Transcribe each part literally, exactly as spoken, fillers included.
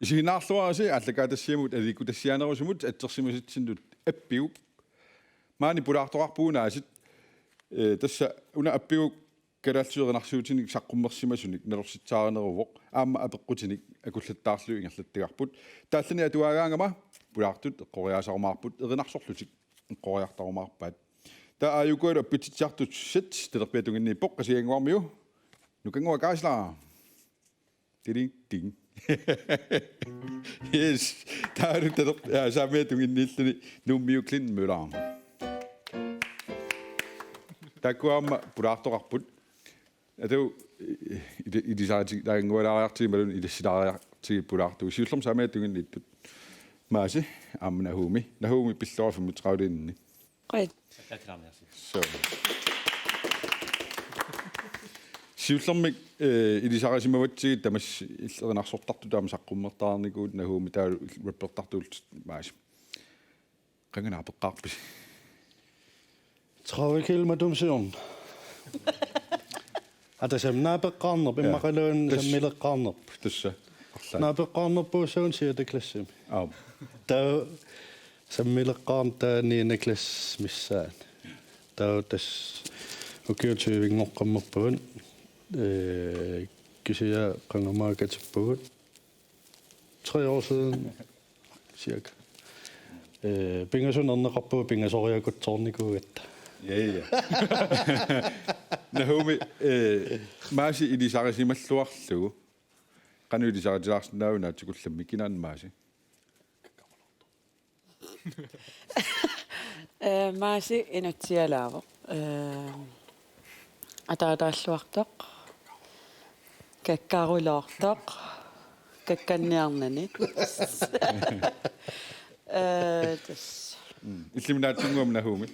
Isiginnaarluarisi aallakaatitassiamut aliikkutassiaanerusumut atsersimasitsinnut appiguk. Maani pulaartoqarpugut aasiit, eh, tassa una appiguk kalaallisut erinarsuutinik saqqummersimasunik nalorsitsaarineruvoq aamma apeqqutinik akullattaarlugu ingerlattagarput. Taallani atuagaangama pulaartut eqqoriaasarumaarput erinarsorlutik eqqoriartarumaarpaat. Taava aajukualu appitsitsisartut set talerpiata tunginniippoq Qasigiannguarmiu Nukannguaq Geisler. Tiling, ting. Yes. Taavalu taler-, ja, saamiata tunginniilluni Nuummiu Clint Møller. Taakkua aamma pulaartoqarput. Atu, i-, i-, ilisariti-, taanngualaariartigit imaluunniit ilassilaariartigit pulaartugut. Siullermik saamiata tunginniittut. Maasi, aamma Nahumi. Nahumi pilluarit femogtredive. Qujan. Så. Siullermik, eh, ilisarisimavatsigit tamassi il-, erinarsortartut aamma saqqummertaarnikuuvutit Nahumi taavalu rappertartut Maasi. Qanga naapeqqaarpisi? Tredive kilo matuma siorna. Ata sam naapeqqaarnerput, ja, immaqaluunniit tassa. Sammileqqaarnerput. Tassa. Arlaat. Naapeqqaarnerput uagut sjette klassimi. Aap. Taava sammileqqaarneq taava niende klassip missaani. Taava tassa ukiut tyvenngorput. Eh, kisianni qangamaakat tippugut. Tre år siden, cirka. Eh, pingasut nerneqarpugut pingasoriakutsoornikuugatta. Ja, ja. Nahumi, eh, Maasi ilisarisimalluarlugu. Qanoq ilisaritilaarsinnaaviuk naatsikullammik, kinaana Maasi? Eh, Maasi inutsialaavoq. Eh, ataataalluartoq. Kakkaruloortoq. Kakkanniarnani. Eh, tassa. Mm. Illimmi naatsunnguamik Nahumi?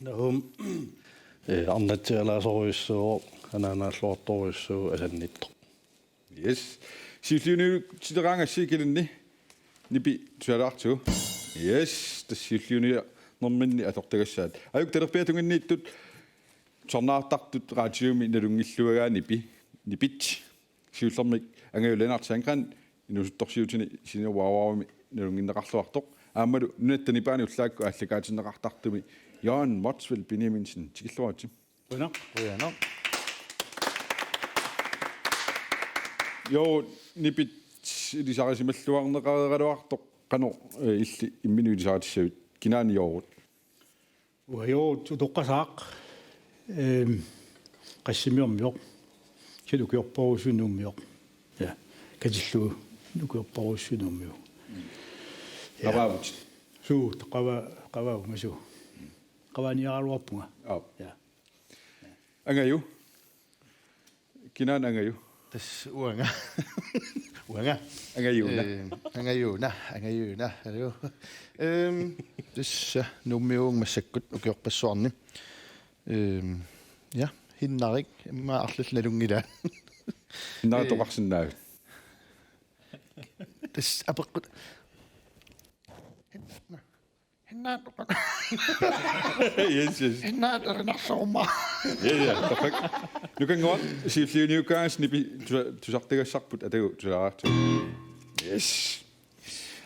Nahumi, eh, arnatsialaasorujussuuvoq, anaanaalluartorujussuuvoq, asannittoq. Yes. Siulliuniutileraangassi kilinni Nipi tusalaartigu. Yes. Tassa siulliuniarnerminni atortagassaat. Ajuk talerpiata tunginniittut tusarnaartartut raatiumi nalunngilluagaa Nipi. Nipit. Siullermik Angaju Lennert Sandgreen inuusuttorsiutini Senior Wow Wowimi nalunnginneqarluartoq. Aammalu Nunatta Nipaani ullaakkut aallakaatinneqartartumi Jørgen Motzfeldt Benjaminsen, tikilluaritsi. Qujanaq. Qujanaq. Joorut, Nipit ilisarisimalluarneqareeraluartoq, qanoq, eh, illit imminut ilisarissavit? Kinaana Joorut? Uanga Joorut utoqqasaaq, ehm, Qassimiormioq. Kisianni ukiorparujussuit Nuummioq. Ja. Katillugu ukiorparujussuit Nuummioq. Ja. Qavaavutit? Suu, qava-, qavaavunga suu. Qavaaniaraluarpunga. Aap. Ja. Angaju? Kinaana Angaju? Tassa uanga. Uanga. Angajuuna. Eh, Angajuuna, Angajuuna. Aluu. Ehm, tassa Nuummiuuvunga massakkut ukiorpassuarni. Ehm, ja, Hinnarik, immaqa arlallit nalunngilaat. Hinnarik, eh, toqarsinnaavit? Tassa apeqqut. Hinnarik. Hinnaatoq. Yes, yes. Hinnaatoq erinarsoruma. Ja, ja, perfekt. Nukannguaq, siulliuniukkaangassi Nipi tusa-, tusartagassarput atagu tusalaartigu. Yes.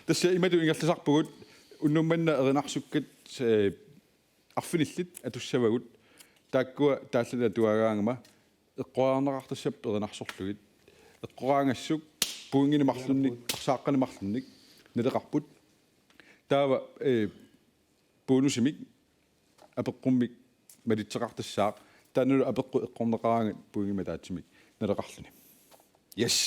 Tassa imatut ingerlasarpugut, unnuk manna erinarsukkat, eh, arfinillit atussavagut, taakkua taallani atuagaangama eqqoriarneqartassapput erinarsorlugit. Eqqoriassagassuk pointinik marlunnik, arsaaqqanik marlunnik naleqarput. Taava, eh, bonusimik apeqqummik malitseqartassaaq. Taannalu apeqqut eqqorneqaraangat pointimik ataatsimik naleqarluni. Yes.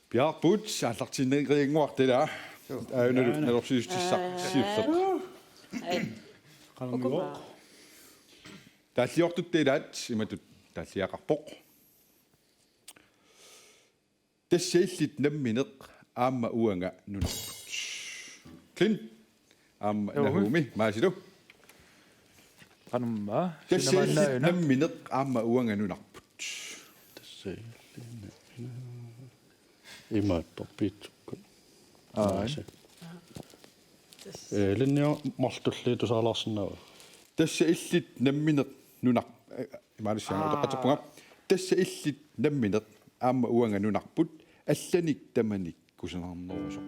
Piaarput, aallartinneqarinnguarta ilaa. Joo. Aajuna. Jaa. Nalorsiissutissaq. Aa. Siulleq. Aa. Qanormioq. Ukuma. Taalliortutta ilaat imatut taalliaqarpoq. Tassa illit nammineq aamma uanga nunarput. Clint aamma. Joo. Nahumi, Maasilu. Qanormaa? Tassa illit sinamaannaajuna nammineq aamma uanga nunarput. Tassa illit nammineq. Imaattoq piitsukkut. Aa. Maasi. Tassa. Ee, linja marlulli tusaalaarsinnaava? Tassa illit nammineq nunar-, ee, imaalissiaanga Aa. Utoqqatserpunga. Tassa illit nammineq aamma uanga nunarput allanik tamanik kusanarnerusoq.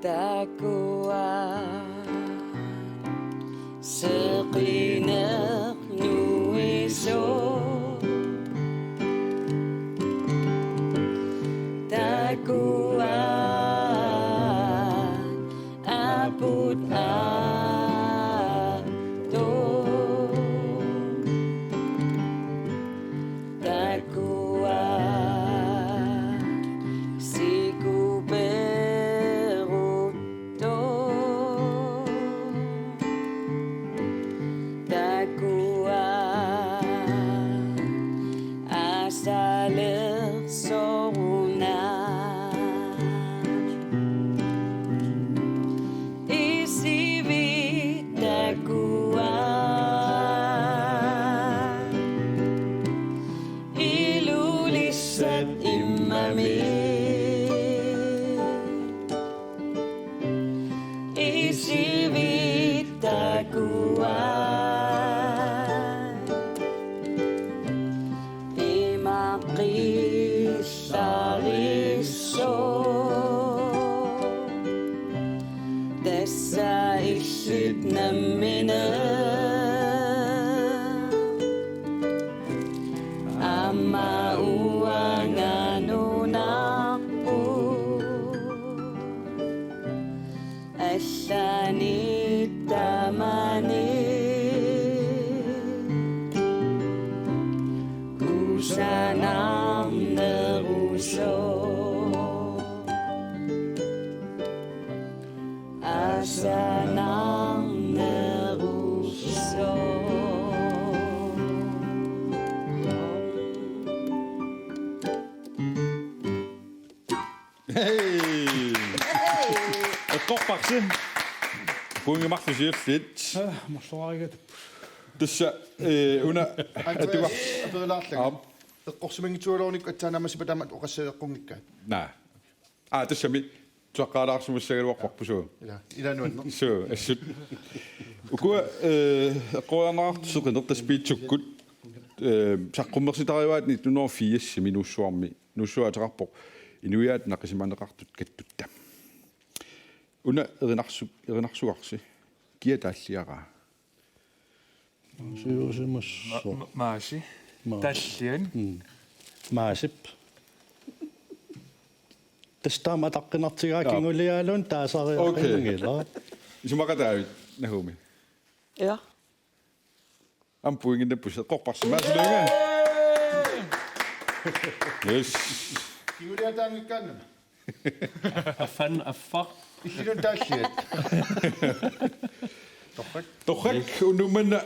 Takuuk seqineq nuisoq. Takuuk apuut aatut. Takuuk sikuperuttoq. Takuuk asalersoruna. Isivit takuuk ilulissat immami. Isivit takuuk imaqqissarissoq. Tassa illit nammineq aamma uanga nunarput. Allanik tamanik kusanarnerusoq. Asanarnerusoq. Hey! Eqqorparsi. Pointit marluk siulliit. Aa, marloriarigit. Tassa, ee, una Andreas, atuga-, aperilaarlanga. Aap. Eqqorsimanngitsuugaluarnikkut aatsaat naammassippata taamatut oqassaveeqqunngikkaat. Naa. Aa, tassami. Tusaqqaalaarsimassagaluarparput suu. Ila, ila nuanneq. Suu, assut. Ukua, ee, eqqoriarneqartut seqineq tassa piitsukkut, ee, saqqummersitarivaat nitten hundrede og firsimi Nuussuarmi. Nuussuaq ateqarpoq inuiaat naqisimaneqartut kattutta. Una erinarsu-, erinarsuarsi. Kia taalliaraa? Siusimassooq. Ma-, ma-, Maasi. Maasi. Tallian. Mm. Maasip. Tassa taama ataqqinartigaa. Jaa. Kinguliaaluunniit taasariaqanngilaq. Okay. Isumaqataavit, Nahumi? Ja. Aamma pointinnappoq, eqqorparsi Maasi Lynge. Yes. Kinguliaataanngikkaannama. Affan, affaq. Illit taalliat. Torrak. Torrak, unnuk manna.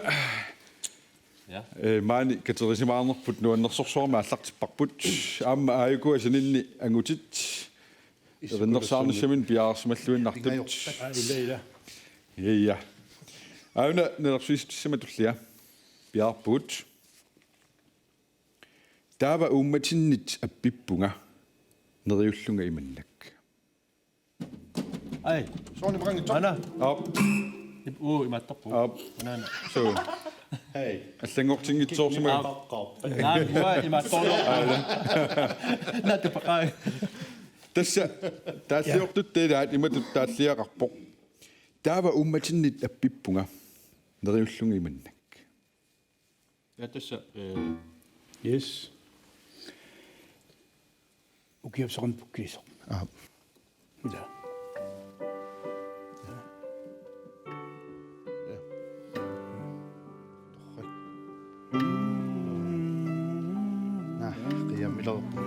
Ja. Ee, maani katerisimaarnerput nuannersorsuarmik aallartipparput. Aamma aajukua saninni angutit. Erinnersaarnissaminnik piareersimalluinnartut. Pingajorpat. Aa, ila, ila. Ja, ja. Aana nalilersuissutissamik tullia. Piaarpugut. Taava uummatinnit appippunga neriullunga imannak. Ai. Soorlu imaqanngitsoq. Ana. Aap. Ip-, uu, imaattarpoq. Aap. Unaana. Suu. Hej. Allanngortinngitsoorsimagaluarpoq. Aap. Naa, uanga imaattoorneq. Aala. Naa, tupaqaanga. Tassa, taalliortut ilaat imatut taalliaqarpoq. Taava uummatinnit appippunga neriullunga imannak. Ja, tassa, øh, yes. Ukiap soqan pukkiisoq. Aap. Ja. Ja. Ja. Torrak. Naa, qiammilerpunga.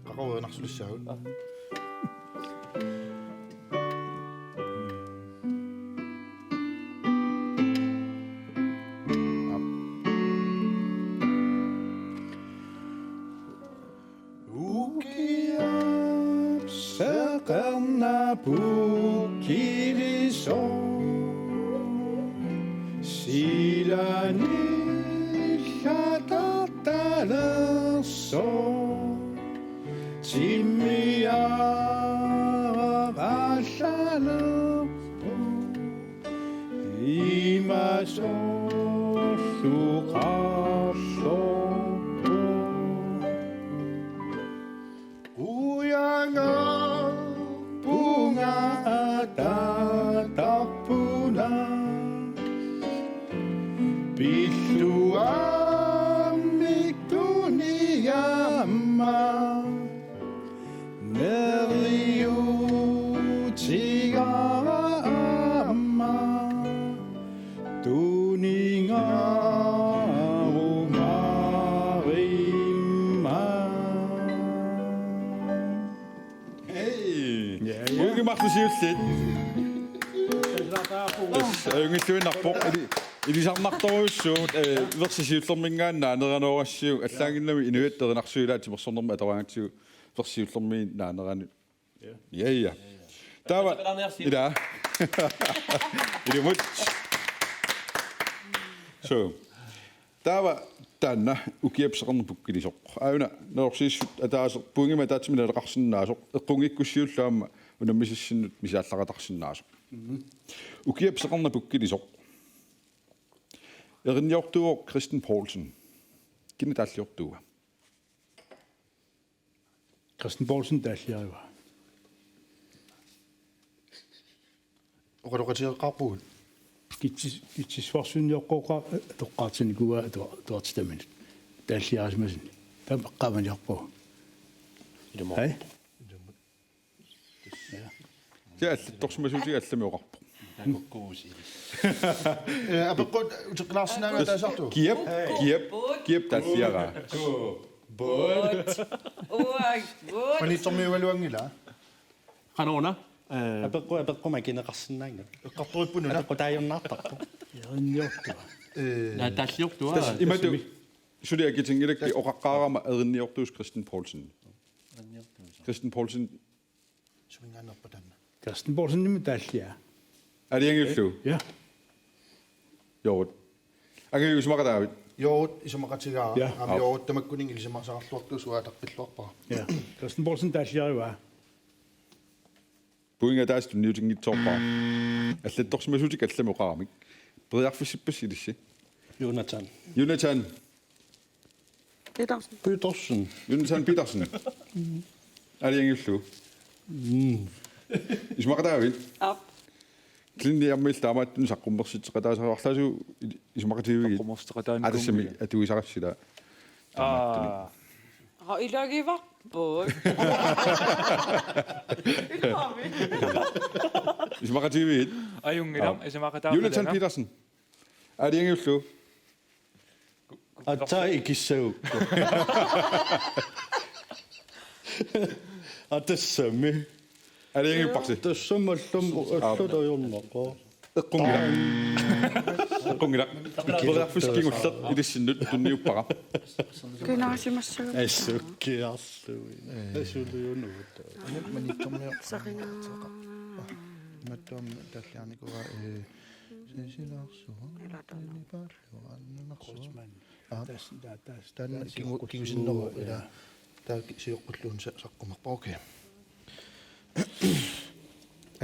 Qaqaruinarsulissaagut. Ukiap soqan pukkiisoq. Silanillattartalersoq timmiaraq allalerpoq imasorlu qarlorpoq. Qujanarpunga ataatarpuna pilluammik tunigaamma neriuutigaara aamma tunigarumaarima. Hej. Ja, ja. Uingi marlusiullit. Tassa ajunngilluinnarpoq. Ili-, ilisarnartorujussuuvoq, eh, versi siullerminngaanniit naaneranoorassi allaanngilaq inuit erinarsuilaat timersornermi atoraangatsigu versi siullermiit naanerani. Ja. Ja, ja. Taava. Ila. Ilumut. So. Taava taanna ukiap seqerneq pukkilisoq. Aajuna nalorsiissut ataaseq pointimik ataatsimik naleqarsinnaasoq. Eqqunngikkussiullu aamma unammisissinnut misiaallaqatarsinnaasoq. Mhm. Ukiap seqerneq pukkilisoq. Erinniortuuvoq Kristen Poulsen. Kina taalliortuua? Kristen Poulsen taalliarivaa. Oqaloqatigeqqaarpugut. Kitsis-, kitsissuarsiunioqqooqqa toqqaartinnikuuaa atu-, atuartitaminut. Taalliarisimasunni. Taama eqqaamaniarpugut. Ilumut. Hej. Ja. Tia allattorsimasuutiga allamik oqarpoq. Takukkuusi. Eh, apeqqut uteqqinarsinnaanngilaq taasartu. Kiap, kiap, kiap taalliaraa. Bot. Uag, bot. Maniitsormiugaluanngilaq. Qanoruna? Eh. Apeqqut, apeqqut makineqarsinnaanngilaq. Eqqartorippununa. Apeqqut taajunnaartarpoq. Erinniortua. Eh. Naa taalliortua. Tassa imatut suli akitinngilakka oqaqqaarama erinniortuusoq Kristen Poulsen. Erinniortuusoq. Kristen Poulsen. Suminngaanneerpa taanna? Carsten Poulsenimmi taalliaa. Aalajangiullugu? Ja. Joorut. Angaju isumaqataavit? Joorut isumaqatigaara. Ja. Aamma Joorut tamakkuninnga ilisimasaqarluartuusoq aataqqilluarpara. Ja. Carsten Poulsen taalliarivaa. Pointi ataaseq tunniutinngitsoorpara. Allattorsimasuutikka allamik oqaramik. Periarfissippassi ilissi? Jonathan. Jonathan. Petersen. Petersen. Jonathan Petersen. Aalajangiullugu. Mm. Isumaqataavit? Aap. Klinni aamma illit taamaattunik saqqummersitseqataasariarlaasu isumaqatigiviuk? Saqqummersitseqataanikuunngilara. Aa, tassa atuisarissila. Taamaattunik. Aa. Aa, ilagivarput. Ilami. Isumaqatigiviuk? Ajunngilaq, aap, isumaqataarput. Jonathan Petersen. Aalajangiullugu. Aatsaat ikissagukku. Aa, tassami. Aalajangiupparsi? Tassami allamik, aap, allamik ajornaqaaq. Eqqunngilaq. Eqqunngilaq. Periarfissaq kingulleq ilissinnut tunniuppara. Kinaasimassagami. Assukkiarlugit. Asuliunut. Maniitsormiu. Sarina. Mattuam taalliarnikuuara, eh, sisilaarsuaq. Ilaa taanna. Nipaalluaq, annanarsuaq. Kreutzmann. Aa. Taas, taas, taas, taanna taas kingu-, kingusinneruvoq, ilaa. Taava ki-, sioqqullugu sa-, saqqummerpoq. Okay.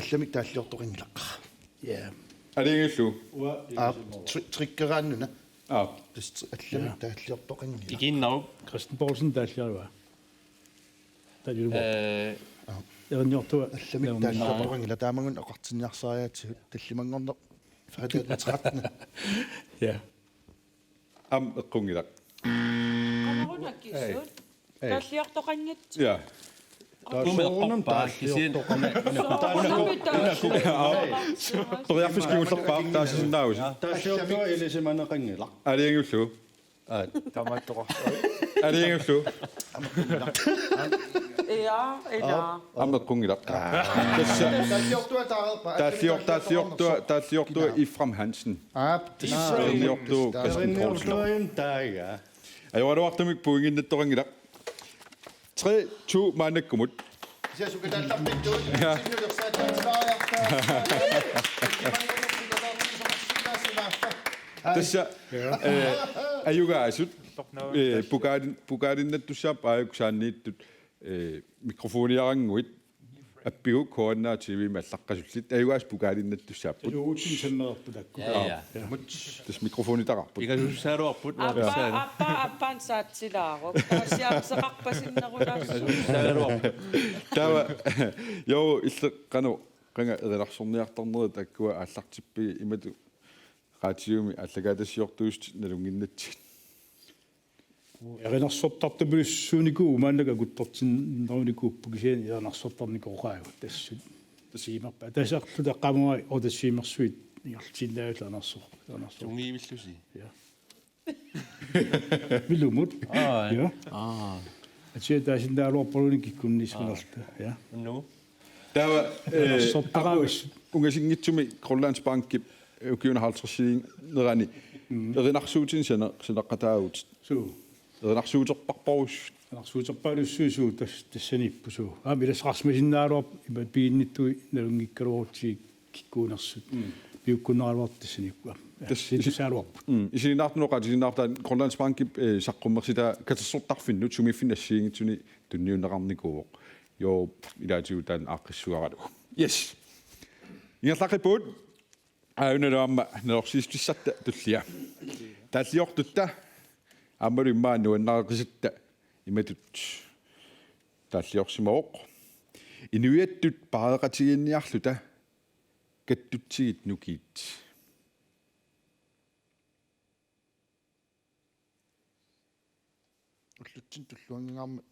Allamik taalliortoqanngilaq. Ja. Aalajangiullugu? Uanga. Aa, tri-, triggeraannuna. Aa. Tassa tri-, allamik, ja, taalliortoqanngilaq. Ikiinnaruk. Kristen Poulsen taalliarivaa. Taava ilumut. Eh. Aa. Erinniortua. Allamik taalliortoqanngilaq, taamagun oqartinniarsariaatsigut tallimanngorneq. Fredag den trettende. Ja. Aamma eqqunngilaq. Qanoruna kissut? Ei. Taalliortoqanngitsoq. Ja. Taava soorunami taalliortoqanngilaq. Soorunami taalliortoqanngilaq. Periarfissaq kingullerpaaq taasisinnaavusi. Taalliortua ilisimaneqanngilaq. Aalajangiullugu? Aa. Tamaattoqarpoq. Aalajangiullugu? Ja, ilaa. Aamma eqqunngilaq. Tassa. Taalliortua taareerpaa. Taallior-, taalliortua, taalliortua Ifram Hansen. Aap, tassa. Erinniortuuvoq Kristen Poulsen. Erinniortuuvoq taaga. Ajoraluartumik pointinnattoqanngilaq. Tre to maannakkumut. Kisianni sukataallarpittut. Ja. Sinnulersaatigisaariartaa. Imanngornersigaluartigisoqarsinnaasimaaffaa. Tassa, eh, ajugaasut, eh, pokaalin-, pokaalinnattussaapput aajuku saanniittut, eh, mikrofoniarannguit, appigu K N R T V-mi allaqqasullit, ajugaasut pokaalinnattussaapput. Uutsin sannerput takku. Ja, ja. Ja. Tassa mikrofonitaqarput. Igasussaruarput. Appa, appa, appan saatsilaaruk. Taasiarseqarpasinnerulaassu. Taava, jo, illeqqano, qanga erinarsorniartarnerit takkua aallartippigit imatut qaatiumi aallakaatitassiortuusut nalunnginnatsigit. Erinarsortartupilussuunikuuvoq maannakkut akuttortinnerunikuupput kisianni erinarsortarnikooqaagut tassut. Tassiimerpa. Tassarlu taqqamai otassiimersuit ingerlatsiinnaavillu erinarsoq. Erinarsoq. Tungiivillusi. Ja. Vilumut. Aa. Ja. Aa. Atia taasinnaaluarpaluni kikkunnissiminerluta. Ja. Nu. Taava, eh, Sortaqaavus. Apu, ungasinngitsumi Grønlandsbankip ukiuni halvtredsiunerani. Mm. Erinarsuutinik sana-, saneqqataavutit. Suu. Erinarsuuterparparus. Erinarsuuterpaalussuit suu tas-, tassaniippoq suu. Aamma ilassaqarsimasinnaaluarpoq ima piginnittuit nalunngikkaluarutsigit kikkuunersut. Mm. Piukkunnaraluartut tassaniipput. Ja, tas-, tassa tusaaluarput. Mm. Isiginnaartunut oqaatigisinnaartarput Grønlandsbankip, eh, saqqummersitaa katersortarfinnut sumiiffinni assigiinngitsuni tunniunneqarnikuuvoq. Jo, ilaatigut taanna aaqqissuaralugu. Yes. Ingerlaqqippugut. Aajunalu aamma nalorsiissutissarta tullia. Taalliortutta aammalu immaqa nuannareqisatta imatut taalliorsimavoq. Inuiattut paareqatigiinniarluta kattutsigit nukiit. Ullutsinni tulluanngingaarmat.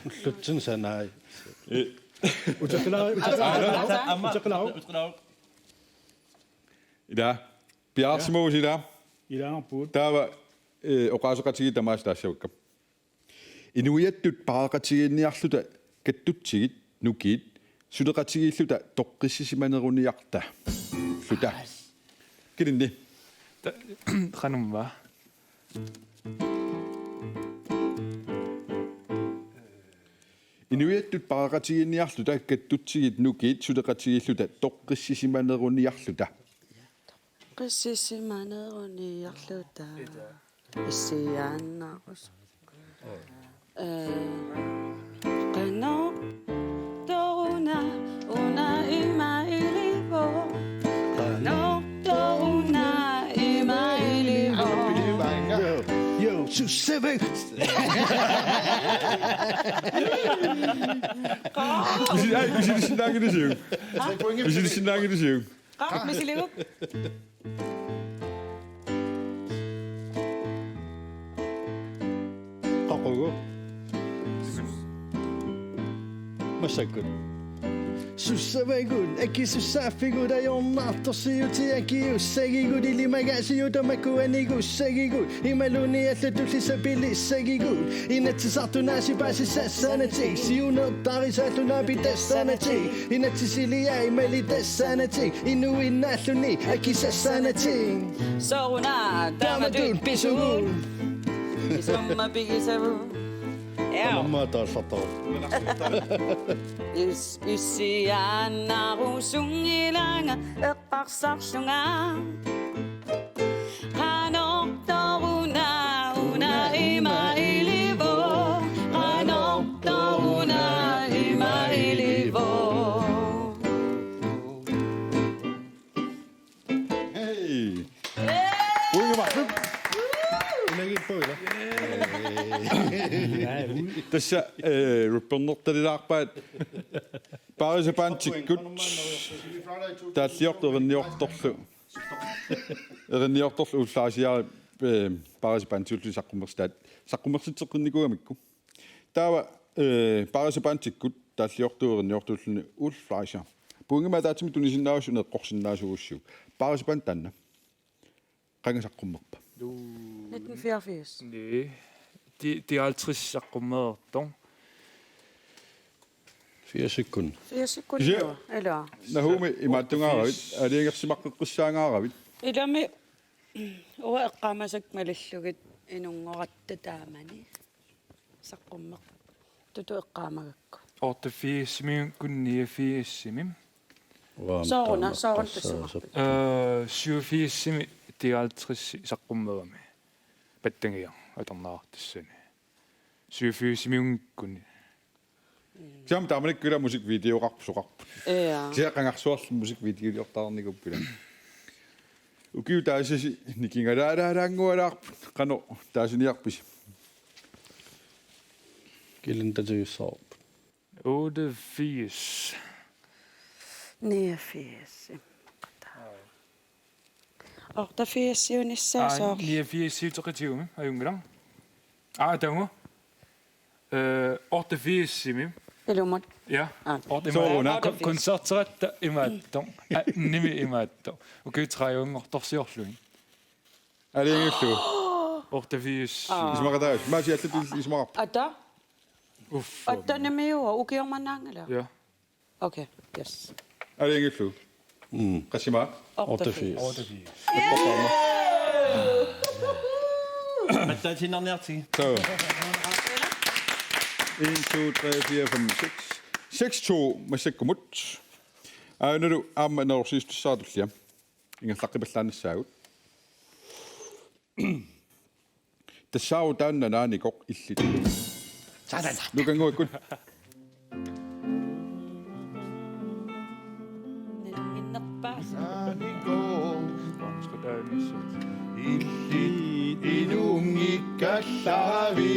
Ullutsinni sanaai. Uteqilaa-, uteqilaa-, uteqilaa-. Ila, piaarsimavunga ila. Ilaanarpugut. Taava, eh, oqaaseqatigiit tamaasa taassavakka. Inuiattut paareqatigiinniarluta kattutsigit nukiit suleqatigiilluta toqqissisimaneruniarta. Luta. Kilinni. Ta-, qanumma. Inuiattut paareqatigiinniarluta kattutsigit nukiit suleqatigiilluta toqqissisimaneruniarluta. Qissisimaneruniarluta. Issiaannarus. Eh, qanortoruna una ima ilivoq. Qanortoruna ima ilivoq. Yo, yo, susevik. Isi-, ai, isilissinnaanngilisiuk? Isilissinnaanngilisiuk? Qaq misiligu. Qaqugu. Massakkut. Sussavagut, akisussaaffigut, ajornartorsiutit akiussagigut, ilimagaasigut, tamakku anigussagigut, imaluunniit allatulli sapillissagigut, Inatsisartut naasiit paasisassaanatik, siunertarisaallunaapi tassaanatik, inatsisiliai mali tassaanatik, inuinnaalluni akisassaanatik. Sooruna taamatut pisugut. Isumma pigisavut. Ja. Aamma taallartarpoq. Is-, issiaannarusunngilanga eqqarsarlunga. Qanortoruna una ima ilivoq, qanortoruna ima ilivoq. Hej. Puingi marluk. Tassa, eh, rappernertalilaarpaat Paarisa Bandikkut taalliortoq erinniortorlu. Erinniortorlu Ulf Larsiarip, eh, Paarisa Bandiulluni saqqummersitaat. Saqqummersitseqqinnikuugamikku. Taava, eh, Paarisa Bandikkut taalliortuup erinniortuulluni Ulf Larsiarip. Puingi ataatsimik tunisinnaavassi una eqqorsinnaasuugussiuk. Paarisa Bandi taanna. Qanga saqqummerpa? Nitten fireogfirs. Nej. De, de er halvtreds saqqummerertoq. Firsikkut. Firsikkut. Isi-, ilaa. Ilaa. Nahumi imaattunngaarpit, aalajangersimaqqeqqissaanngaarpit. Ilami uanga eqqaamasakka malillugit inunngoratta taamani. Saqqummertutut eqqaamagakku. Otteogfirsimi kunniafirsimim. Sooruna, sooruna tassuugarpit? Øh, syvogfirsimi Dialtris saqqummerami. Pattangia atornaartassani. Syvogfirsimiunngikkuni. Kisianni taamanikkut ila musikvideoqarpoq soqarpoq. Ja. Kisianni qangarsuarli musikvideoliortarnikuupput ila. Ukiut taasisi nikingalaalaalaanngualaarput, qanoq taasiniarpisi? Killing tativissaarput. Otteogfirs. Niogfirs. Otteogfirs-iunissaa. Aa, sooq? Niogfirs-iuteqatigiumi, ajunngilaq. Aa, taanna. Øh, otteogfirsimi. Ilumut. Ja. Aa. Otteogfirs. Sooruna. Kon-, koncerteratta imaattoq. Attenimi imaattoq. Okay, tredive-nngortorsiorlugit. Aalajangiullugu. Otteogfirs. Aa. Isumaqataasut. Maasi allatut isumaqarput. Ata? Uffa. Attenimiua, ukioq manna anngilaq. Ja. Okay, yes. Aalajangiullugu. Mm. Qassimaa? Otteogfirs. Otteogfirs. Attaatsiinnarniartigit. Så. En, to, tre, fire, fem, seks. Seks to massakkumut. Aanalu aamma nalorsiissutissara tullia. Ingerlaqqipallaannassaagut. Tassaavoq taanna Naanikoq illit. Satan. Nukannguakkut. Nalunginnerpaas. Naanikoq. Illit inunngikkallaavi.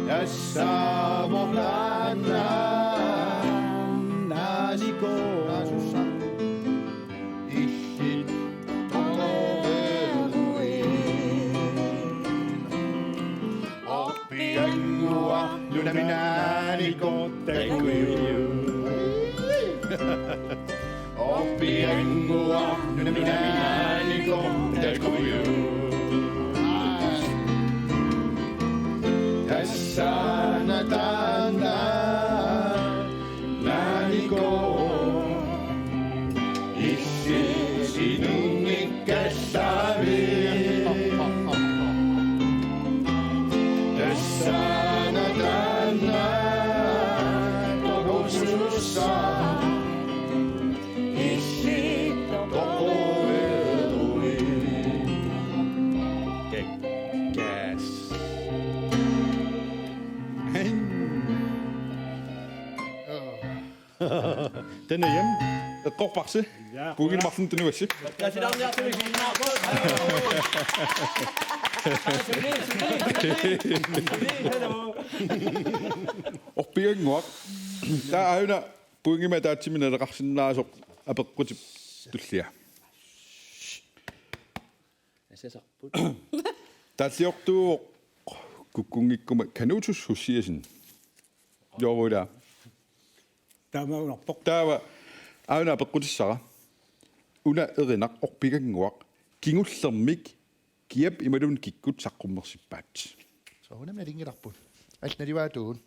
Tassaavoq taanna Naanikoq. Illit oqoreeruit. Orpiannguaq nunami Naanikoq takujuit. Orpiannguaq nunami Naanikoq takujuit. Tassana taanna Naanikoq illit inunngikkallaavi. Tassana taanna toqusussaq illit oqoreeruit. Kick-ass. Taanna aamma eqqorparsi. Ja. Puigini marlunnik tunuassi. Orpiannguaq. Taava aajuna puigimik ataatsimik naleqarsinnaasoq apeqqutip tullia. Asasarput. Taalliortuuvoq kukkunngikkuma Kanutus Hussiasin. Joorula. Taamaunarpoq. Taava aajuna apeqqutissara. Una erinaq orpiannguaq kingullermik kiap imaluunniit kikkut saqqummersippaat. Soorunami nalunngilarput. Allat naluaatut.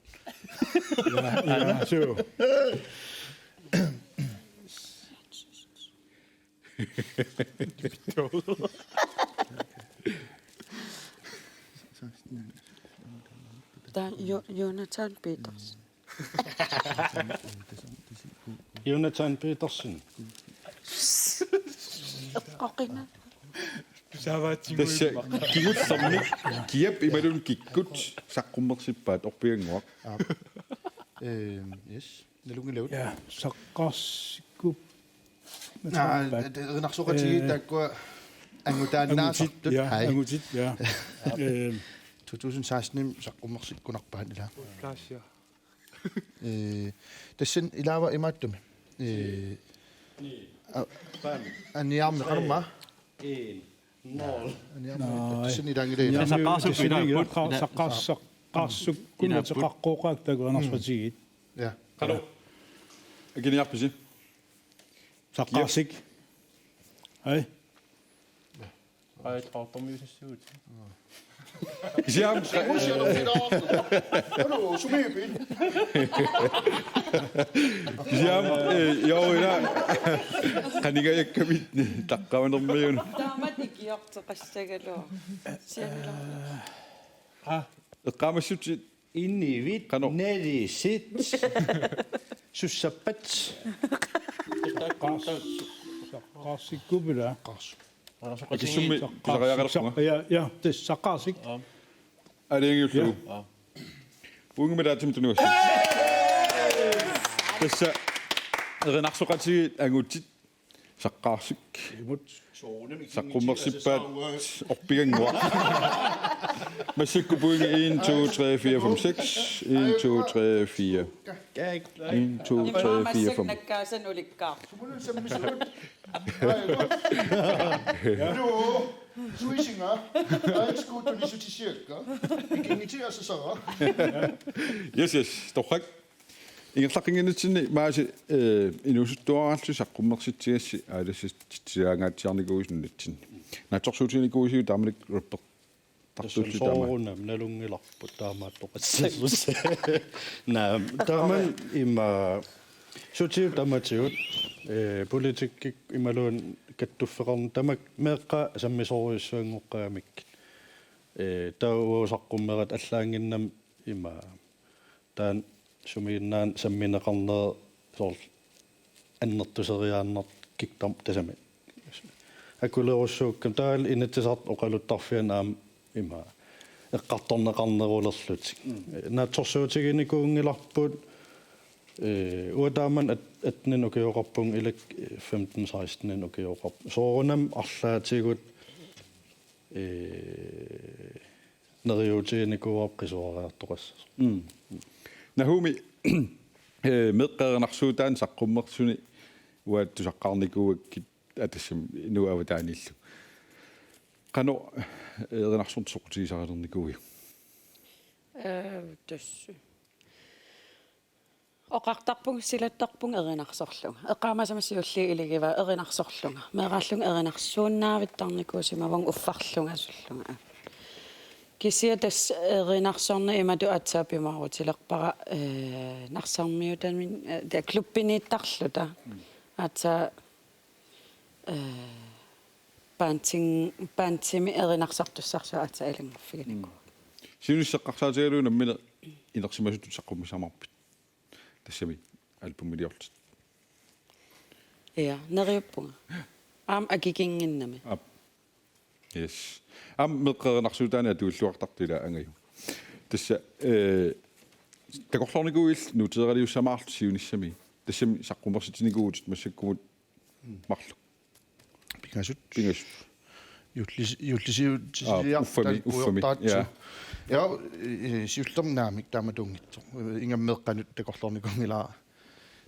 Ja, ja, suu. Taava Jo-, Jonathan Petersen. Jonathan Petersen. Eqqoqina. Tassa kingullermik kiap imaluunniit kikkut saqqummersippaat orpiannguaq. Aap. Ehm, yes. Nalunngilagut. Ja, saqqarsikkup-, Naa, erinarsoqatigiit, ee, taakkua angutaannaasartut. Angutit, ja, hai. Angutit, ja. Ee, to tusind seksten-imi saqqummersikkunarpaat ila. Udkast, ja. Ee, tassani ilaava imaattumik. Ee, a-, aniarmi qanormaa? En. Nul. Aniarmi. Naa, tassani ilaanngilaq. Aniarmi saqqarsukku tassani ilaa. Saqqars-, saqqarsukku. Ilaa. Saqqarsukku. Ilaa. Saqqaqqooqaak takuanarsuatigiit. Ja. Qanoq? Akiniarpisi? Saqqarsik. Hej. Ej, travlt om vi synes ud. Kisianni. Hallo, sumiipi. Kisianni, eh, jo, ila. Qanigajakkamit taqqavanermiun. Taamatut ikiorteqassagaluaq. Sianilu. Eqqaamassutit Inivit, qanoq? Nerisit, sussappat. Saqqaarsikkupila. Akissummi pisariaqalerpunga. Ja, ja, tassa Saqqaarsik. Aalajangiullugu. Ja. Uunga mataatsimi tunuassi. Tassa erinarsoqatigiit angutit Saqqaarsik. Imut. Saqqummersippaat orpigannguaq. Massakkut pointit en, to, tre, fire, fem, seks. En, to, tre, fire. En, to, tre, fire, fem. Nakkaasan ulikkaarpoq. Sumulun sammisut. Aiku. Hallo. Suisinga. Aiku tunisutishiakka. Ikinngitsi asasara. Yes, yes. Torrak. Ingerlaqqinnginnitsinni Maasi, eh, inuusuttuaraallusi saqqummersitsigassi aalassatitsilaangaatsiarnikuuisi nunatsinni. Naatsorsuutiginikuuisiuk taamanikkut rappertartullu taama? Soorunami nalunngilarput taamaattoqassasoq. Naa, taamani ima sutigut tamatigut, eh, politikkikkut imaluunniit kattuffeqarneq tamakku meeqqat sammisorujussuanngoqqagamik. Eh, taava uagut saqqummerat allaannginnami ima taanna sumiginnaanera sammineqarnera soorlu annertuseriaannartoq kiktam tassami. Akulerussuukkami taavalu inatsisartut oqaluttarfianni aamma ima eqqartorneqarnerulerlutik. Mm. Naatsorsuutiginikuunngilarput, eh, uanga taamani at-, atten ukioqarpunga ilakka, eh, femten seksten ukioqarpunga. Soorunami arlaatigut, eh, neriuutiginikuuarput qisuariartoqassasoq. Mm. Nahumi, eh, meeqqat erinarsuutaanni saqqummersuni uagut tusaqqaarnikuugakkit atassami inuit avataaniillu. Qanoq, eh, erinarsorneq soqutigisarilernikuuiuk? Eh, tassa. Oqartarpunga silattarpunga erinarsorlunga. Eqqaamasama siulliit iligivaa erinarsorlunga. Meeraallunga erinarsuunnaavittarnikuusimavunga uffarlunga sullunga. Kisianni tassa erinarsorneq imatut aatsaat piumaarutilerpara, eh, Narsarmiutami, eh, ta-, klubbiniittarluta. Mm. Aatsaat, eh, banting-, bandimi erinarsartussarsuaq aatsaat ilannguffiginikuuara. Mm. Siunissaq eqqarsaatigalugu nammineq inersimasutut saqqummissaamaarpit? Tassami albumiliorlutit. Ja, neriuppunga. Aamma akikinnginnami. Aap. Yes. Aamma meeqqat erinarsuutaanni atuilluartartut ila Angaju. Tassa, eh, takorloornikuuillu nuuteeraliussamaarlutit siunissami. Tassami saqqummersitsinikuuvutit massakkumut marluk. Pingasut. Pingasut. Juullis-, juullisiut. Aa, uffami, uffami. Ja. Ja, eh, siullermik naamik taamatuunngitsoq. Ingammik meeqqanut takorloornikuunngilara.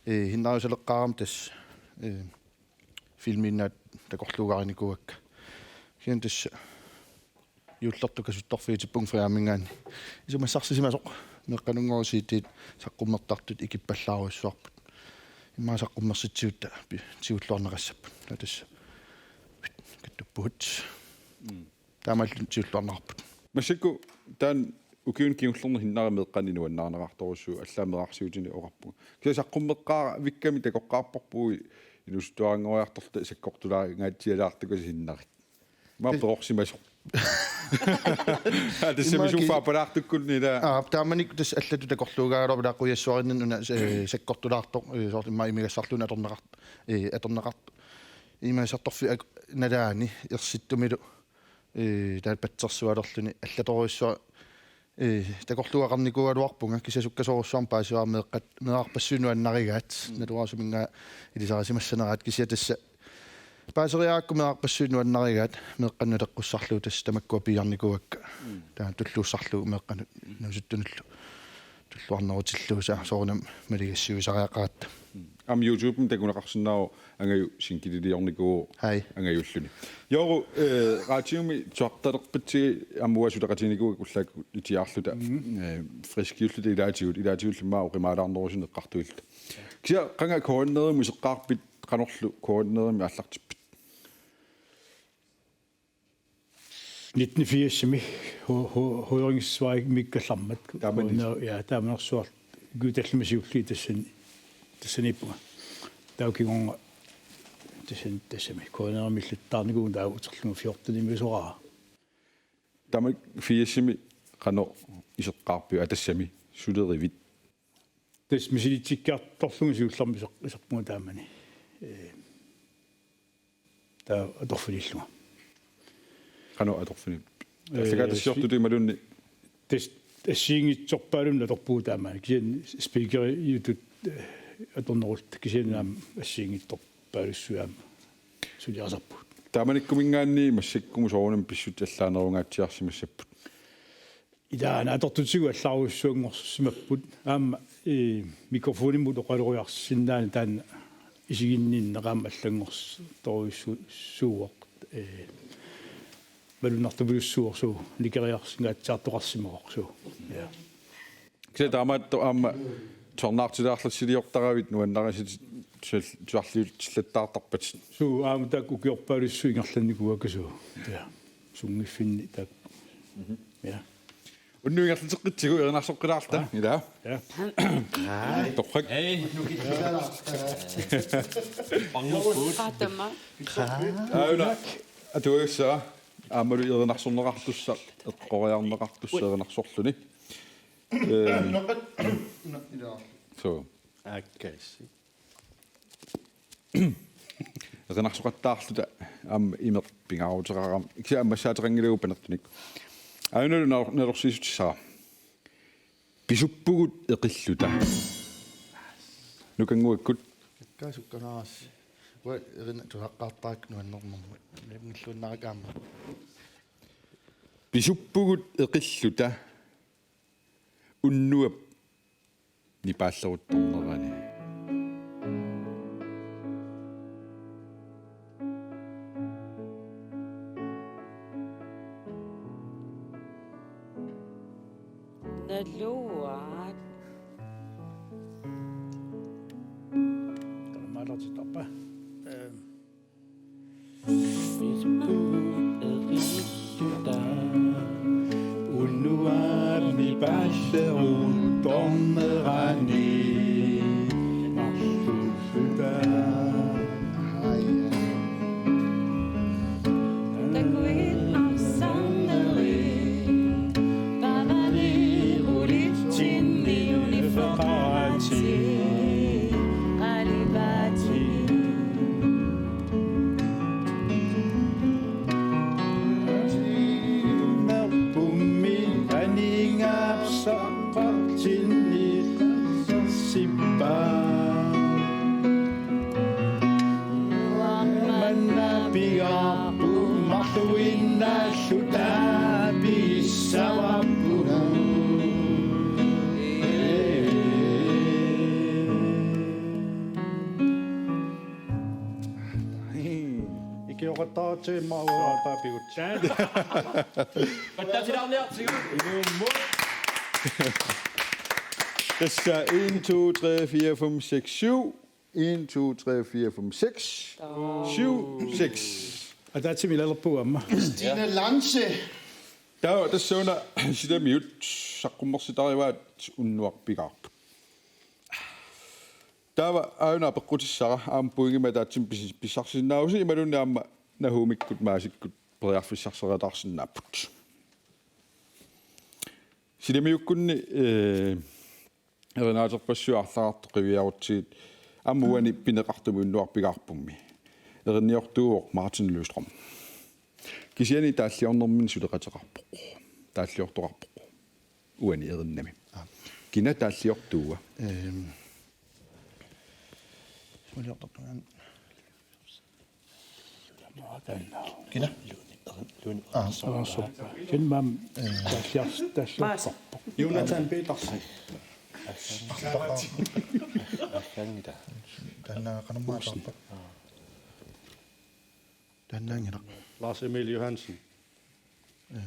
Eh, hinnariusaleqqaarama tassa, eh, filmiinnaat takorluugaarinikuuakka. Kisianni tassa juullertut kasuttorfiutippunga Fredamingaanniit. Isumassarsisimasoq meeqqanunngooq C D-t saqqummertartut ikippallaarujussuarput. Immaqa saqqummersitsigutta pi-, tigulluarneqassapput. Taava tassa kattuppugut. Mm. Taamaalillutik tigulluarneqarput. Massakkut taanna ukiuni kingullerni hinnari meeqqanni nuannarineqartorujussuuvoq, allaat meerarsiutini oqarpunga. Kisianni saqqummeqqaavikkami takoqqaarparput inuusuttuaranngoriartorluta sakkortulaangaatsialaartukkasi hinnarit. Ima perorsimasoq. Aa, tassami immaqa ki-, suffaa palaartukkunni ila. Aa, taamanikkut tassa allatut takorluugaluarput ila qujassuarinnani una, eh, sakkortulaartoq, eh, soorlu immaqa imigassarluunniit atorneqart-, eh, atorneqart-, imigassartorfiup ak-, nalaani ersittumilu, eh, taanna patsersualerluni allatorujussuaq, eh, takorluugaqarnikuugaluarpunga, kisianni sukkasoorujussuarmik paasivara meeqqat, meerarpassuit nuannarigaat, mm, naluara suminngaanniit ilisarisimassaneraat, kisianni tassa paaseriarakku meerarpassuit nuannarigaat, meeqqanut naleqqussarlugu tassa tamakkua piiarnikuuakka. Mm. Taanna tulluussarlugu meeqqanut, mm, inuusuttunullu tulluarnerutillugu, soorunami maligassiuisariaqaratta. Mm. Aamma YouTubemi takuneqarsinnaavoq Angaju singililiornikuuvoq. Hej. Angajulluni. Jooru, eh, radiumi tusartalerpassi aamma uanga suleqatiginikuuakka ullaakkut itiaarluta, mm, eh, friskiulluta ilaatigut, ilaatigullu immaqa oqimaalaarnerusunik eqqartuilluta. Kisianni qanga K N R-imut iseqqaarpit, qanorlu K N R-imi aallartippit? Nitten firsimi hu-, hu-, høringssvarimiikkallarmat. Taamani. K N R, ja, taamanersuaq ukiut tallimat siulliit tassani, tassaniippunga. Taava kingorna tassani, tassami K N R-imi illattaarnikuuvunga, taava uterlunga fjortenimiisoraara. Taamani firsimi qanoq iseqqaarpiuk, aa, tassami sulerivit? Tassa misilitsikkiartorlunga siullermik iser-, iserpunga taamani. Ee, taava atorfinillunga. Qanoq atorfini? Ee, allakaatitassiortutut imaluunniit? Tassa assigiinngitsorpaalunnik atorpugut taamani. Kisianni speakeriutut, ee, atornerulluta. Kisianni aamma assigiinngitsorpaalussuit aamma suliarisarpugut. Taamanikkumiingaanniit massakkumut soorunami pissutsit allaanerungaatsiarsimassapput. Ilaa, aana atortutigut allaarujussuanngorsimapput. Aamma, ee, mikrofonimut oqaloriarsinnaaneq taanna isiginninneq aamma allanngortorujussuuvoq. Ee, malunnartupilussuuvoq suu, nikeriarsinngaatsaartoqarsimavoq suu. Ja. Kisianni taamaattoq aamma tusarnaartilaarlutsiliortaravit nuannarisatit tusal-, tusarliutillattaartarpatit. Suu, aamma taakku ukiorpaalussuit ingerlannikuuakka suu. Ja. Sunngiffinni taakku. Mhm. Ja. Unnuup ingerlateqqitsigu erinarsoqqilaarluta. Aa. Ilaa. Ja. Torrak. Hej. Panguppugut. Qaatama. Aana atuagassara aammalu erinarsorneqartussaq, eqqoriarneqartussaq erinarsorluni. Ehm. Ilaa. Suu. Akassi. Erinarsoqattaarluta aamma imeq pingaaruteqarami. Kisianni ammassaateqanngilagut panertunik. Aanalu nalor-, nalorsiissutissara. Pisuppugut eqilluta. Nukannguakkut. Akkaasukkanaaras. Uanga erina tusaqqaartarakku nuannernermut. Nalunngilluinnarakkit aamma. Pisuppugut eqilluta. Unnuap nipaalleruttornerani. Naluaat. Taamaaliortittarpa. Ehm. Unnuap nipaalleruttornerani. Takuit arsarnerit, pavani ulitsinni unifeqarati, qalipati. Timerpummi aningaasaqqartinni sippa. Manna pigaarput marluinnaalluta pissavarput. Ikioqattaartut immaqa uattaapigut. Pattaatilaarniartigu. Ilummut. Tassa en, to, tre, fire, fem, seks, syv. En, to, tre, fire, fem, seks. Syv, seks. Ataatsimik ilalerpugut aamma. Stine Lanse. Taava tassa una silamiut saqqummersitarivaat unnuaq pigaarput. Taava aana peqqutissara aamma pointimik ataatsimik pis-, pissarsisinnaavusi imaluunniit aamma Nahumikkut Maasikkut periarfissarsereersinnaapput. Silamiukkunni, ee, erinaaterpassuit arlaartut qiviarutsigit aamma uani pineqartumi unnuaq pigaarpummi erinniortuuvoq Martin Løvstrøm. Kisianni taalliornerminni suleqateqarpoq. Taalliortoqarpoq. Uani erinnami. Aa. Kina taalliortuua? Ehm. Suliortartungaan. Kina? Aa. Erinarsorpaa. Kina maani? Ehm. Taalliors-, taalliortarpoq. Jonathan Petersen. Allaanngilaq. Taanna qanormaa taarpa? Taannaanngilaq. Lars Emil Johansen. Ee,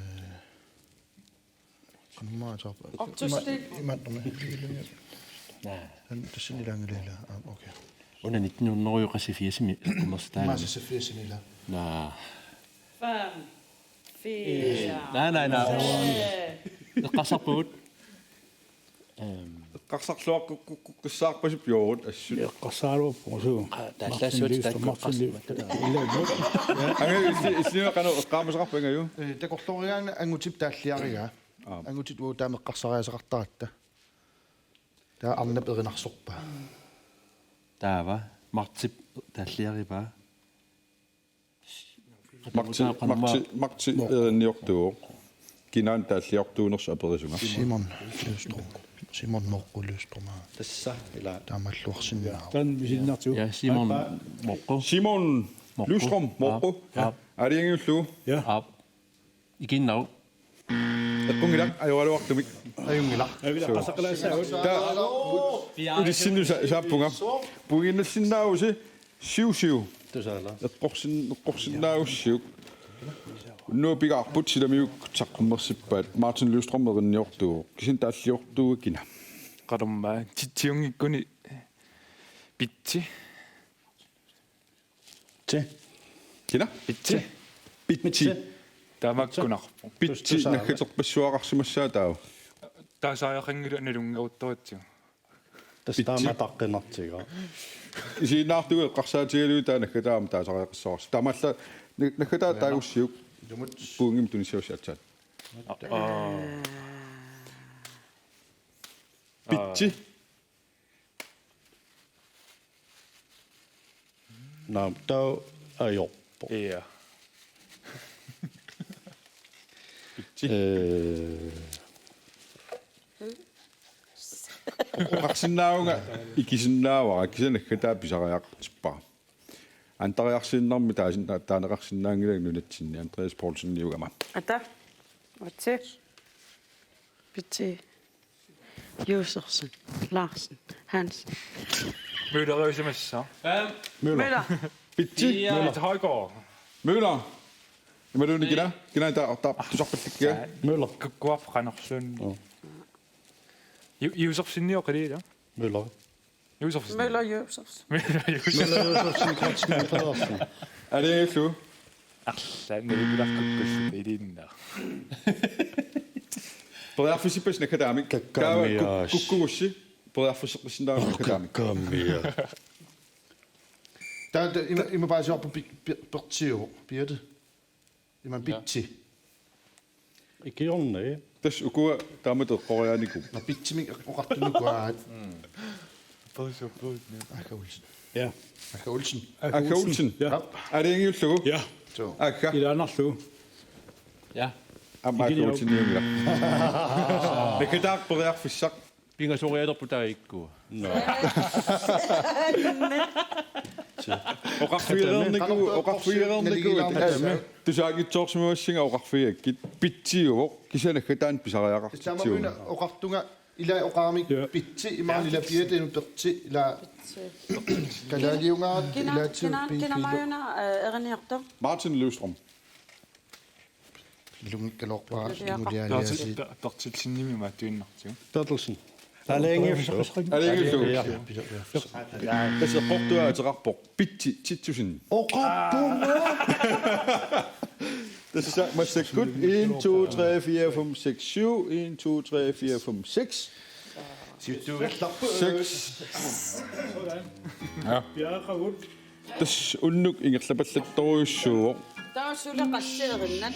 qanormaa taarpa? Artusti. Ima-, imaattormi. Naa. Taanna tassani ilaanngilaq ilaa. Aa, okay. Una nitten hundrede og seksogfirsimi, saqqummersitaaneq. Maassaffissinila. Naa. Fem, fire, Naa, naa, naa. Tre. Eqqarsarpugut. Ehm. Eqqarsarluarpakka, kuk-, kuk-, kussaarpasippoq assut. Eqqarsaraluarpoq suu. Aa, taallassuat Martin Løvstrøm, taakku Martin Løvstrøm. Eqqarsarpakka. Anga illi-, illiva qanoq eqqaamasaqarpa Ingajuup? Ee, takorloorigaanni angutip taalliarigaa. Aap. Angutit uagut taama eqqarsariasaqartaratta. Taava arnap erinarsorpaa. Taava Martip taalliaripaa. Marti, Marti, Marti erinniortuuvoq. Kinaana taalliortuunersoq aperisunga? Simon Løvstrøm. Simon Moqqu Løvstrøm. Tassa ila. Taamaalluarsinnaavoq. Taanna misinnartigu. Ja, Simon Moqqu. Simon Moqqu. Løvstrøm Moqqu. Aap. Aalajangiullugu. Ja. Aap. Ikinnagu. Eqqunngilaq, ajoraluartumik. Ajunngilaq. Ajunngilaq. Suu. Qasaqalaassagut. Taava ilissinnut sa-, saappunga. Pointinnarsinnaavusi syv syv. Tusaala. Eqqorsin-, eqqorsinnaavusiuk. Unnuupigaarput silamiuk saqqummersippaat. Martin Løvstrøm erinniortuuvoq. Kisianni taalliortuuvoq kina? Qanormaa, titsiunngikkuni Pitsi. Ti. Kina? Pitsi. Pitsi. Tamakkunarpoq. Pitsi. Tus-, tusaala. Naggaterpassuaqarsimassaaq taava. Taasariaqanngilaq nalunngeruttaratsigu. Tassa Pitsi. Taama taqqinartiga. Isiginnaartugut eqqarsaatigalugit taava naggataamik taasariaqassavarsi. Taamaallaat na-, naggataa taagussiuk. Ilumut. Pointimik tunissavassi aatsaat. Aa. Pitsi. Naamik, taava ajorpoq. Ja. Eh. Oqarsinnaavunga ikisinnaavara, kisianni naggataa pisariaqartippara. Antariarsiinnarmi taasin-, taaneqarsinnaanngilanga nunatsinni Andreas Poulseniugama. Ata. Otse. Pitsi. Josefsen, Larsen, Hansen. Møller er jo simpelthen så. Møller. Møller. Pitsi. Ja. Møller. Højgaard. Møller. Imaluunniit kina? Kina ta-, ta-, tusarpallikkiga? Møller. Kukkuap Qanorsund. Joo. Ju-, Josefsen jo, kan det, ja? Møller. Josefsen. Møller Josefsen. Møller Josefsen. Møller Josefsen, Kratsen, Pedersen. Aalajangiullugu. Arlaannik nalunngilaq kukkussi iliinnaq. Periarfissippassi naggataamik. Kakkaami. Taava kuk-, aas. Kukkugussi. Periarfisseqqissinnaavasi naggataamik. Kakkaami, aas. Taava ima, ima paasivarput pi-, pi-, Pertsiuvoq. Piatit. Ima Pitsi. Ikiorni. Tassa ukua taamatut eqqoriaanikuupput. Nå, Pitsimik oqartunuku aat. Mm. Aga Olsen. Ja. Aga Olsen. Aga Olsen. Ja. Aap. Aalajangiullugu. Ja. Suu. Aga. Ilaannarlugu. Ja. Aamma Aga Olseniunngilaq. Naggataaq periarfissaq. Pingasorialerput taakku. Nå. Oqarfigereernikuuvugut, oqarfigereernikuuvugut. Tusaanngitsoorsimagassinga oqarfigakkit. Pitsiuvoq, kisianni naggataani pisariaqartitsiuvoq. Taamaammat oqartunga ila oqaramik. Ja. Pitsi imaluunniit ila Piatit imaluunniit Pertsi ila. Kalaaliungaat. Kina, ila kina, kina maajuna, eh, erinniartoq? Martin Løvstrøm. Ilunngikkaluarpara. Ilunngikkaluarpara. Inuliaaliasi. Bertel-, Bertelsenimi maattuinnartigu. Bertelsen. Aalajangiullugu. Aalajangiullugu. Ja, ja, ja. Tassa eqqortua ateqarpoq. Pitsi, ti tusind. Oqarpunga! Tassa massakkut en, to, tre, fire, fem, seks, syv. En, to, tre, fire, fem, seks. Siuttuugallarpoq. Seks. Ja. Piareerpagut. Tassa unnuk ingerlapallattorujussuuvoq. Taava suli qasseerinnat.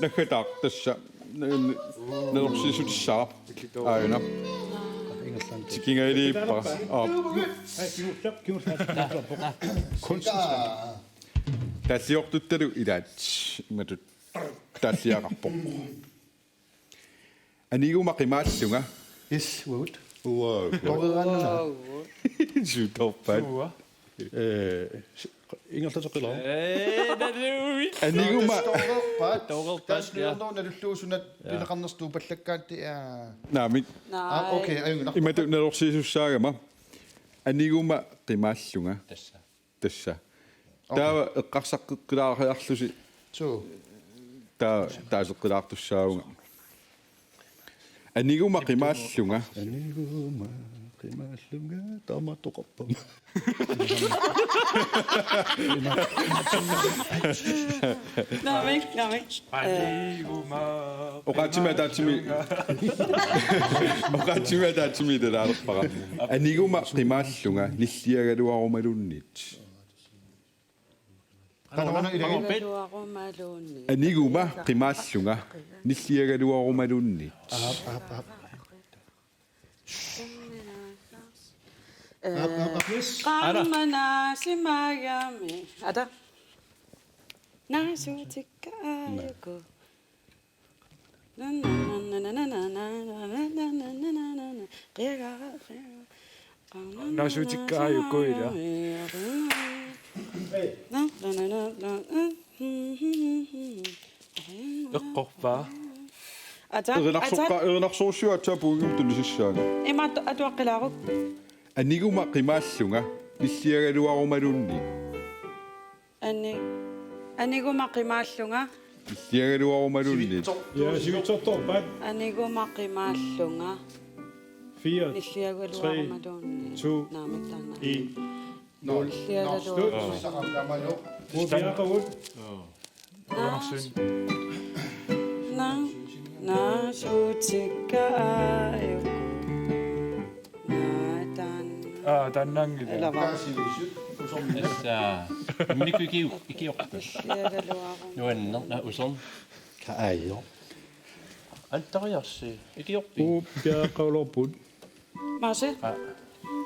Naggataaq tassa. N-, n-, nalorsiissutissaaq. Aajuna. Tikingajalerpara. Aap. Kunst. Taalliortuttalu ilaat. Imatut. Taalliaqarpoq. Aniguma qimaallunga. Yes, uagut. Uagut. Toreeraannuna. Sutorpaat. Uaa. Eh, s-, ingerlateqqilaaruk. Eh, naluit. Aniguma. Toreerpaat. Toreerpaat, ja. Taasluunnerunalulluusunat pineqarnertut tuupallakkaat, ja. Naamik. Aa, okay, ajunngilaq. Imatut nalorsiisussaagama. Aniguma qimaallunga. Tassa. Tassa. Okay. Taava eqqarsaqqeqqilaariarlusi. Suu. Taava taaseqqilaartussaavunga. Aniguma qimaallunga. Aniguma qimaallunga tamattoqarpama. Naamik, naamik. Aniguma. Oqaatsimi ataatsimi. Oqaatsimi ataatsimi talaalerpara. Aniguma qimaallunga nilliagaluarumaluunniit. Qanoq una ilagit? Nilliagaluarumaluunniit. Aniguma qimaallunga. Nilliagaluarumaluunniit. Aap, aap, aap. Aap, aap, aap. Yes. Qaammanaasimagami. Ata. Naasuutikka aajuku. Naasuutikka aajuku ila. Eqqorpaa. Ata, erinarsoqqa-, ata. Erinarsorsuaq aatsaat pointimut tunisissaanga. Ima atu-, atuaqqilaaruk. Aniguma qimaallunga. Nilliagaluarumaluunniit. Ani-, aniguma qimaallunga. Nilliagaluarumaluunniit. Ja, sivitsortorpaat. Aniguma qimaallunga. Fire, nilliagaluarumaluunniit. Tre, to, naamik taanna. En. Nul. Nilliagaluarumaluunniit. Kupiaqavut. Naa-, naa-, naasuutikka aajuku. Naa-, taanna. Aa, taannaanngilaq. Ilava. Tassa. Immikkut ikiu-, ikiorput. Nilliagaluarumaluunniit. Nuanneq, naa, usorn. Kaajo. Antariarsi, ikiorpit? Kupiaqaluarput. Maasi? Aa.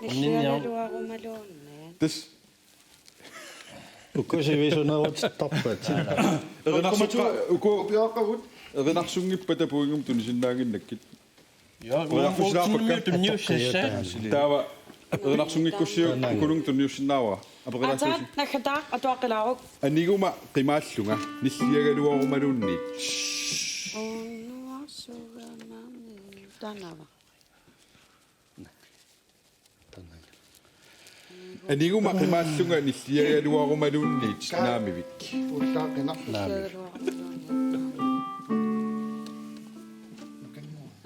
Nilliagaluarumaluunniit. Tassa. Uku sivisunerutittarput. Erinarsoqqa-, uku. Kupiaqavut. Erinarsunngippata pointimut tunisinnaannginnakkit. Ja, periarfissinnaarpakka. Uku tunniussassaat. Taava erinarsunngikkussiuk. Taanna. Ukununnga tunniussinnaavara. Aperilaassuusi. Ata, naggataaq, atuaqqilaaruk. Aniguma qimaallunga, nilliagaluarumaluunniit. Unnuarsuarmami. Taannaava. Aniguma qimaallunga nilliagaluarumaluunniit naamivik. Ullaaqinaq. Naamivik.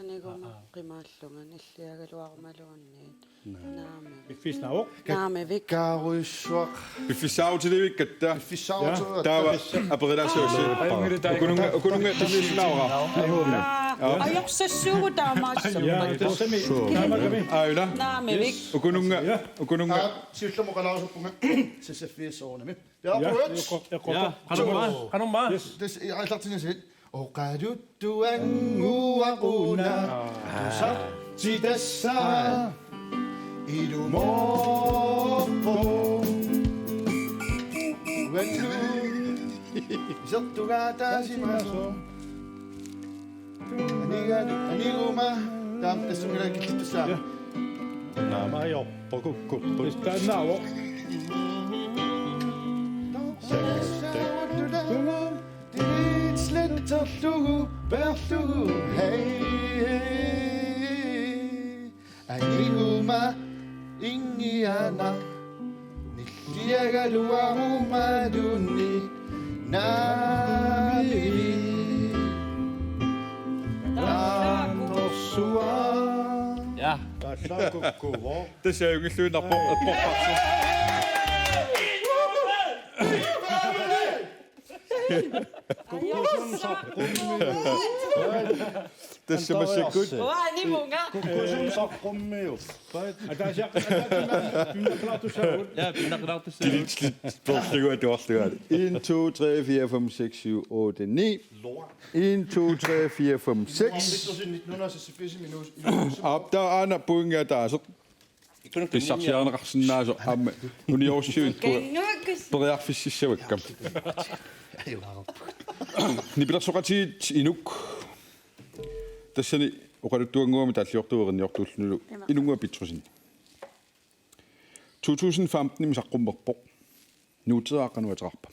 Aniguma qimaallunga nilliagaluarumaluunniit naamivik. Piffissaq naavoq. Naamivik. Kaarujussuaq. Piffissaarutilivikkatta. Piffissaarutilivikkatta. Taava aperilaassuusi. Aa, ajunngilaq taanna. Ukununnga, ukununnga tunniussinnaavara. Aa. Ajorsassuugut taamaassaaq. Ja, tassami. Taamaakkami. Aajuna. Naamivik. Ukununnga, ukununnga. Aa, siullermik oqalaarusuppara. Sissaffiassoorunami. Ja, eqqor-, eqqortoq. Ja, qanormaa, qanormaa. Yes. Tassa, aallartinnaasiit. Oqaluttuannguaq una. Tusartitassara. Ilumoorpoq. Uannu. Isertugaataasimasoq. Anigalu, aniguma. Taam, tassunngilaq killittussaa. Ja. Naamajorpoq kukkupput. Taannaavoq. Sletterlugu, peerlugu, hej, hej. Aniguma inngianaq, nilliagaluarumaluunniit naamivik. Taannersuaq. Ja. Tallaakukkuvoq. Tassa ajunngilluinnarpoq, eqqorparsi. Kukkusunut saqqummiu. Tassa massakkut. Uanga animunga. Kukkusunut saqqummiu. Ataasiaq, ataasiaq, pinnaqilaartussaagut. Ja, pinnaqilaartussaagut. Kilit, kilit, porlugu atuarlugu. En, to, tre, fire, fem, seks, syv, otte, ni. En, to, tre, fire, fem, seks. Aap, taava aana pointi ataaseq. Pissarsiarineqarsinnaasoq aamma uniorussivikkua periarfississavakka. Nipilersoqatigiit Inuk. Tassani oqaluttuannguamik taalliortuup erinniortuullunilu Inunnguaq Petrussen. To tusind femten-imi saqqummerpoq. Nuuteeraq qanoq ateqarpa?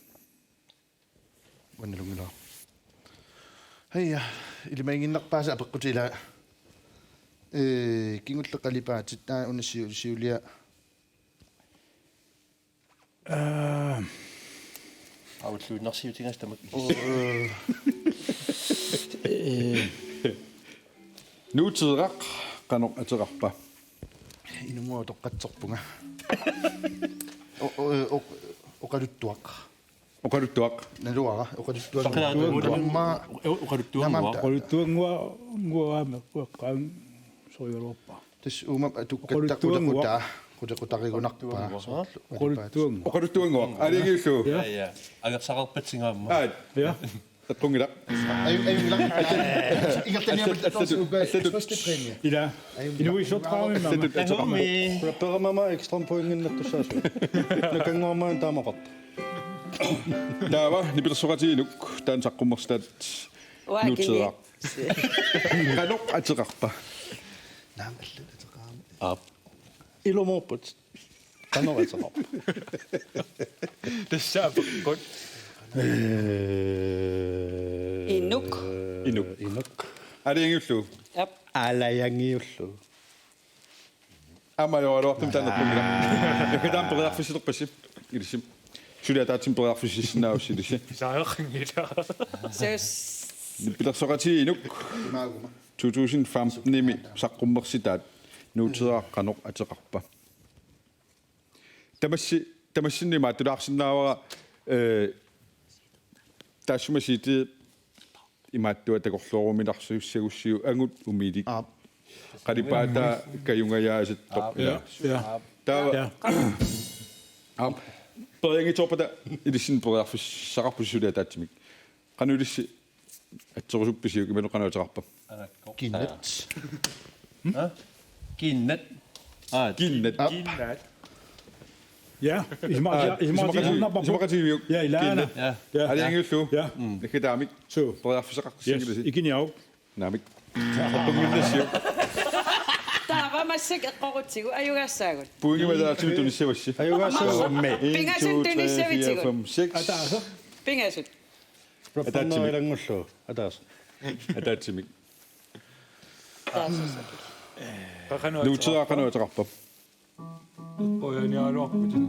Uanga nalunngilara. Hej, ilimaginnarpaasa apeqqutit ilaa. Ee, kingulleq qalipaatit, taava una siu-, siulia. Aa. Aulluinnarsiutigassat tamakku. Oo, ee. Ee. Nuuteeraq qanoq ateqarpa? Inunnguaq utoqqatserpunga. O-, o-, o-, oqaluttuaq. Oqaluttuaq. Naluara, oqaluttuaq. Saqilaatunguuta. Aamma. O-, oqaluttuannguaq. Naamta. Oqaluttuannguaq, nguaq aamma, uaqqaang sorigaluarpa. Tassa uuma atukkatta oqaluttuannguaq. Qulaqutaa. Qulequtarigunarpaa. Quluttuannguaq. Oqaluttuannguaq. Aalajangiullugu. Ja. Ja, ja. Angersaqarpatsigu aamma. Aat. Ja. Eqqunngilaq. Aju-, ajunngilaq. Ingerlanniarput allatut, allatut, allatut. Første præmie. Ila. Ajunngilaq. Inuisortaamimma. Allatut, allatut. Tahumi. Rapperamama ekstra pointinnattussaasut. Nukannguarmaan taamaqarpoq. Taava nipilersoqatigiinnut taanna saqqummersitaat. Uanga nuuteeraq. Qanoq ateqarpa? Naamik allat ateqarami. Aap. Ilumoorput. Qanoq ateqarpa? Tassa apeqqut. Ee, Inuk. Inuk. Inuk. Aalajangiullugu. Aap. Aalajangiullugu. Aamma ajoraluartumik taanna eqqunngilaq. Nukataam periarfissiterpassi. Ilissi. Suli ataatsimik periarfississinnaavusi ilissi. Saaqqinngilaq. Ses. Nipilersoqatigiinnut. Imaaguma. To tusind femten-imi saqqummersitaat nuuteeraq qanoq ateqarpa? Tamassi, tamassinni imaattulaarsinnaavara, eh, taassuma siiti imaattua takorlooruminarsissagussiuk angut umilik. Aap. Qalipaataa kajungajaasattoq. Aap. Ja. Ja. Taava. Ja. Aap. Perianngitsoorpata ilissinni periarfissaqarpusi suli ataatsimik. Qanoq ilissi atserusuppisiuk imaluunniit qanoq ateqarpa? Anakko. Kinnat. Ha? Kinnat. Aa, kinnat. Kinnat. Ja, isma-, Aa, isma-, ismaqati-, ismaqatigiviuk? Ja, ilaana. Kinnat. Ja. Ja. Aalajangiullugu? Ja. Mm. Naggataamik. Suu. Periarfissaqarsinngilatit. Yes, ikiniaruk. Naamik. Saqqummiunnassiuk. Taava massakkut eqqorutsigu ajugaassaagut. Pointimik ataatsimi tunissavassi. Ajugaassaagut. En, to, tre, fire, fem, seks. Ataaseq. Pingasut. Ataatsimi. Ataaseq. Ataatsimik. Ataaseq. Nuuteeraq qanoq ateqarpa? Qujaniaraluarputit.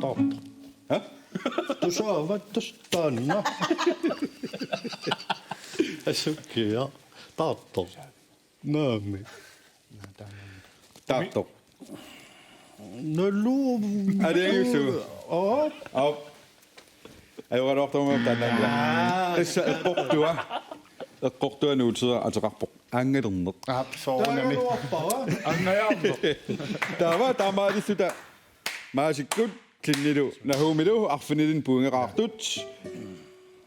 Taartoq. Ha? Tusaavat tassa taanna. Asukkia. Taartoq. Naamik. Taartoq. Nalu. Aalajangiullugu. Aap. Aap. Ajoraluartumik taannaanngilaq. Aa. Tassa eqqortua. Eqqortua nuuteeraq ateqarpoq. Aanngalerneq. Aap, soorunami. Taagaluarpara. Aanngajaarneq. Taava taamaalilluta Maasikkut, Klinnilu Nahumilu arfinilinnik pointeqartut.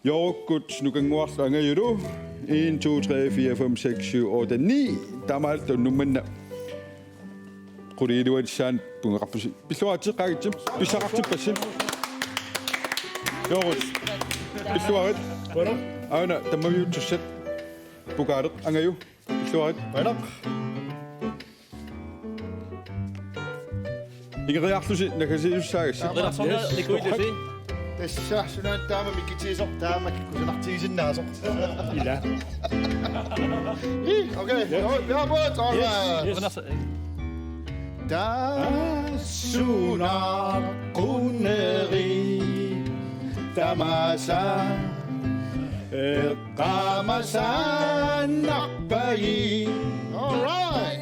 Joorukkut Nukannguarlu Angajulu. En, to, tre, fire, fem, seks, syv, otte, ni. Taamaalilluta unnuk manna qulit iluatissaannik pointeqarpusi. Pilluaritsi, qaagitsi. Pissaqartippassi. Joorut. Pilluarit. Aana tammaviutsussat. Pokaaleq Angaju. Pilluarit. Qujanaq. Ingeriarlusi naggasiisussaagassi. Qilarsorna nikuillusi. Tassa sunaana taama mikitigisoq taama kusanartigisinnaasoq. Ila. Ih, okay. Yes. Nå, vi har båt, all right. Yes, yes. Tassuuna qunneri tamaasa eqqaamasaannarpagi. All right.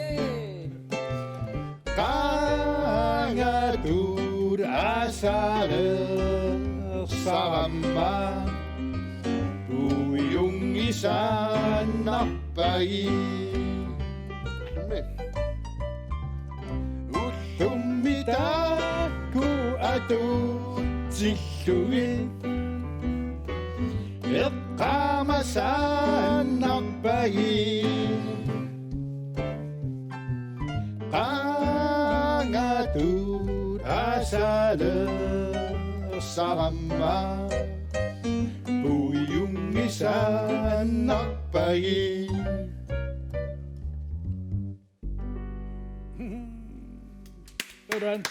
Qaangatut asalersaramma puiunngisaannarpagi. Ullummi taakku atuutillugit eqqaamasaannarpagi. Qaangatut asalersaramma puiunngisaannarpagi. Sådan.